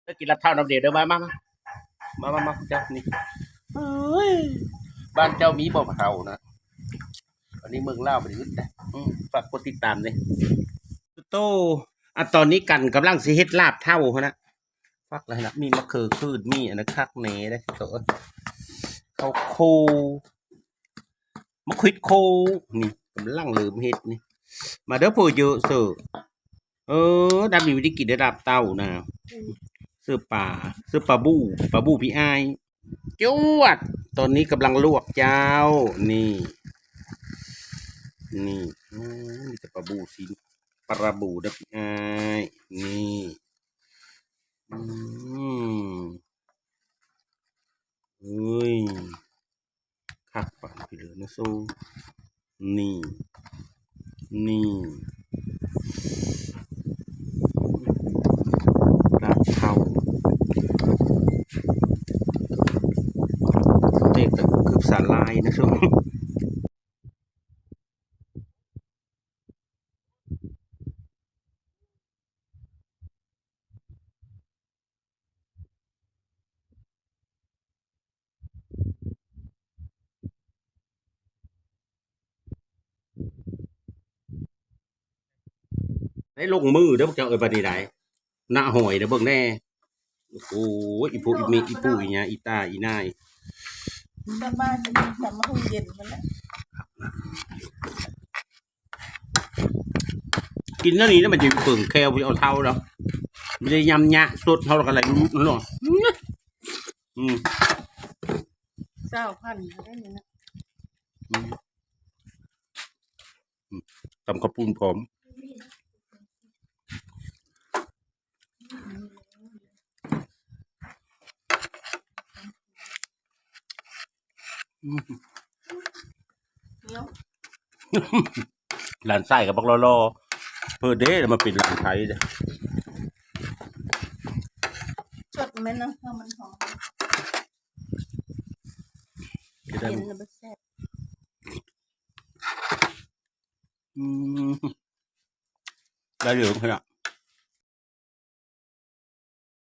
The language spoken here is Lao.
ໄດ້ກິນລາບເທົ້ານຳເດເດີ ມາ ມາ ມາ ມາ ມາ ມາ ເຈົ້ານີ້ ເອີຍ ບ້ານເຈົ້າມີບໍ່ເທົ້ານະ? ອັນນີ້ເມືອງລາວບໍ່ໄດ້ອຶດນະ ອືມ ຝາກກົດຕິດຕາມເດ້ ໂຕ ອັນຕອນນີ້ກັນກຳລັງຊິເຮັດລາບເທົ້າຫັ້ນນະ ຟັກແລ້ວນະ ມີມະເຂືອຂືດ ມີອັນນັ້ນ ຄັກແນ່ເດ້ ໂຕເອີຍ ເຂົ້າໂຄ ມາຂວິດໂຄ ນີ້ກຳລັງເລີ່ມເຮັດນີ້ ມາເດີຜູ້ເຢີເຊີ ເອີ ດຳນີ້ບໍ່ໄດ້ກິນເດີ ລາບເຕົ້ານະ ອືມ ເສີບປາ ເສີບປາບູ ປາບູພີ່ອ້າຍ ຈວດ ຕອນນີ້ກຳລັງລວກເຈົ້າ ນີ້ ນີ້ ໂອ້ ມີແຕ່ປາບູຊີ້ນ ປາບູເດີພີ່ອ້າຍ ນີ້ ອືມ ເອີຍ ຄັກປານພີ່ເລີນະໂຊ ນີ້ ນີ້ ລາບເທົ້າ ເຕະແບບຄືບສາຫຼ່າຍນະໂຊ. ໄດ້ລົງມືເດີພວກເຈົ້າເອີຍ ບັດນີ້ໄດ໋ ໜ້າຫອຍເດີ ເບິ່ງແນ່ ໂອ້ຍ ອີ່ປູ່ອີ່ເມະ ອີ່ປູ່ອີ່ຍ່າ ອີ່ຕາອີ່ນາຍ ສະບາຍດີ ຕຳບັກຫຸ່ງເຢັນພຸ້ນແຫຼະ. ກິນແນວນີ້ນະ ມັນຈະເບິ່ງແຂ້ວ ບໍ່ເອົາເທົ້າດອກ ມັນຈະຍຳຍະສົດເຮົາ ແລ້ວກໍໄຫຼຫຼຸດເນາະ ອືມ ຊາວພັນກໍໄດ້ນີ້ນະ ອືມ ອືມ ຕຳເຂົ້າປຸ້ນພ້ອມ. ອືມ ຫຼານຊາຍກໍບັກຫຼໍ່ໆ ເພິ່ນເດ້ ມາເປັນຫຼານໄທເດ້ ສົດແມ່ນນະ ເພາະມັນຫອມ ຈະໄດ້ ກິນແລ້ວມັນແຊບ. ອືມ ໄດ້ເລີຍຂະໜາດ